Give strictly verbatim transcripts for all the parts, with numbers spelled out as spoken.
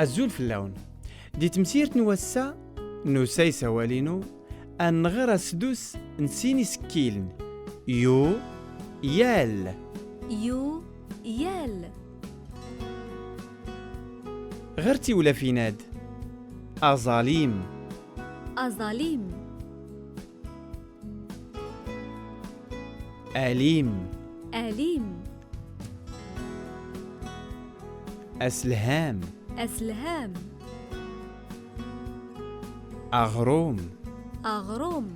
Azul fell-awen. Di temsirt n wass-a, nusa-d s wawal-inu, ad nɣer asdus n sin isekkiln, yu, yal. Yu, yal. Ɣer tiwlafin-ad. Aẓalim. Aẓalim. Alim. Alim. Aselham. Aselham. Aɣrum. Aɣrum.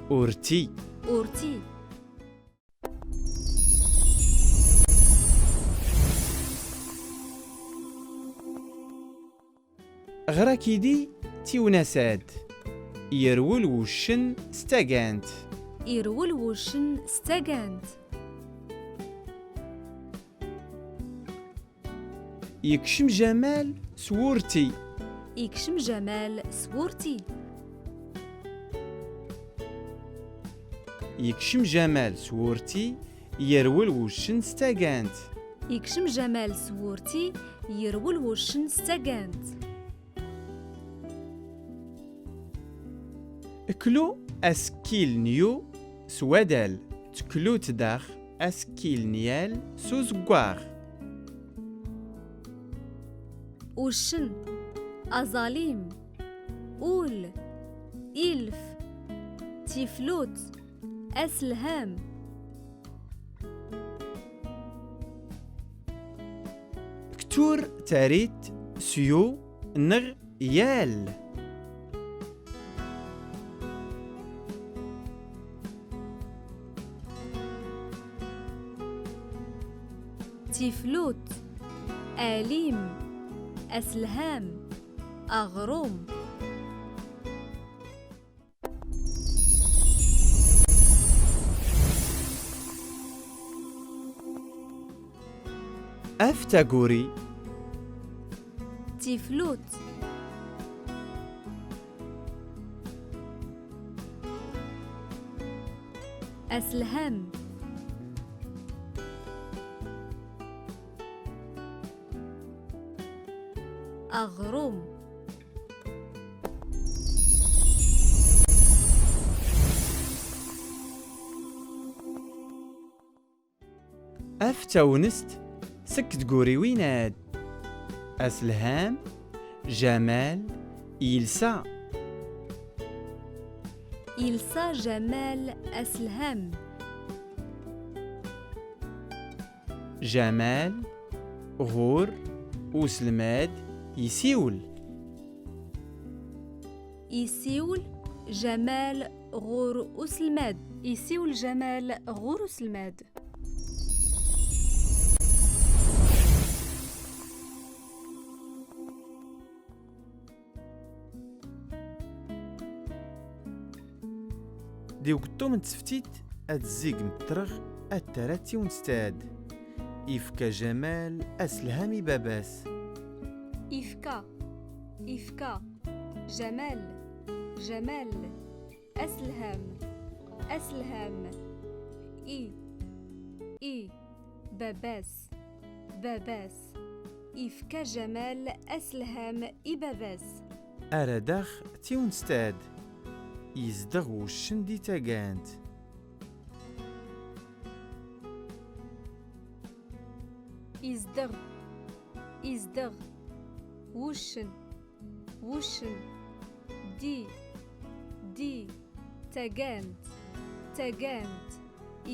Urti. Urti. Ɣer akidi tiwnas-ad. Yerwel wuccen s tagant. Yerwel wuccen s tagant. Yekcem Jamal s wurti. Yekcem Jamal s wurti. Yekcem Jamal s wurti, yerwel wuccen s tagant. Yekcem Jamal s wurti, yerwel wuccen s tagant. Klu asekkil n yu s wadal, teklut dax asekkil n yal s uzeggaɣ. Uccen, aẓalim, ul, ilf, tiflut, aselham. Ktur tarit s yu neɣ yal. Tiflut, alim, aselham, aɣrum. Af taguri. Tiflut. Aselham. Aɣrum. Af tawinst seg tguriwin-ad. Aselham, Jamal, yelsa. Yelsa Jamal aselham. Jamal ɣur uselmad yessiwel. Yessiwel Jamal ɣur uselmad. Yessiwel Jamal ɣur uselmad. Di ugeṭṭum n tseftit ad zzig mettreɣ ad tara tiwinst-ad. Ifka Jamal aselham i baba-s. Ifka, ifka, Jamal, Jamal, aselham, aselham, i, i, baba-s, baba-s. Ifka Jamal aselham i baba-s. Ara dax tiwinst-ad. Izdeɣ wuccen di tagant. Izdeɣ, izdeɣ, wuccen, wuccen, di, di, tagant, tagant,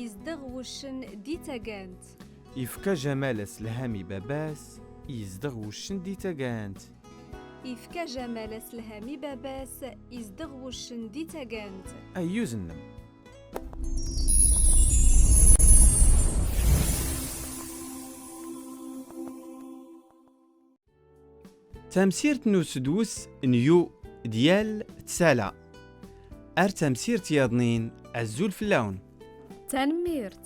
izdeɣ wuccen di tagant. Ifka Jamal aselham i baba-s, izdeɣ wuccen di tagant. Ifka Jamal aselham i baba-s, izdeɣ wuccen di tagant. Ayyuz-nnem. Tamsirt n usedwes n yu d yal tsala. Ar tamsirt yaḍnin, azul fell-awen. Tanemmirt.